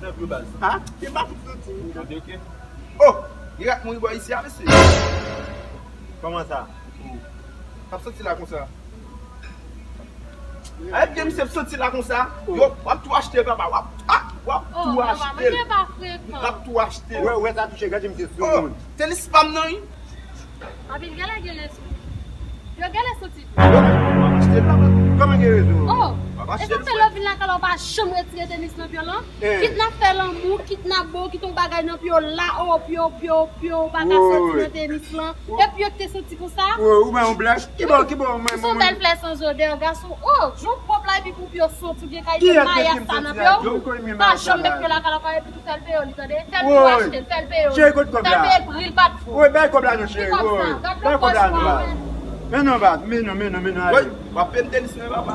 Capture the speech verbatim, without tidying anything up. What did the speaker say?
tèt nan pye w baz. Ha? Te pa tout santi. Tande, ok? Oh! Li rat mouri bò isi a, mesye. Kòman sa? K ap santi la konsa. Ay, byen misye ap santi la konsa. Yo, w ap tou achte, papa. W ap, ah, w ap tou achte. L ap tou achte. Wè, wè sa touche, gade misye sou moun. Tenis pa m nan, wi. Papi, l genlè gen rezon. Yo genlè santi. W ap achte, papa. Kòman gen rezon? Oh, e sa fè lè w vin lakay la, w pa janm retire tenis nan pye w lan? Kit n ap fè lanmou, kit n ap bo, kit yon bagay nan pye w la, oh, pye w, pye w, pye w, ou pa ka soti nan tenis lan. E pye w ki te soti konsa? Ou ban yon blag. Ki bò, ki bò, mwen, mwen. Ou se yon bèl flè sans odè, gason. Oh, jan w pwòp la, epi pou pye w santi, ou gen kay de mayas sa nan pye w. Pa janm met pye w lakay la, epi tou fè l peye w li, tande. Fè l pou achte l, fè l peye w li. Fè l peye l pri l pa t fo. Woy, bay kòb la non, cheri. Ki kòb sa? Gad lòt pòch mwen. Men non, baz, men non, men non, men non, ale. W ap peye m tenis mwen, papa.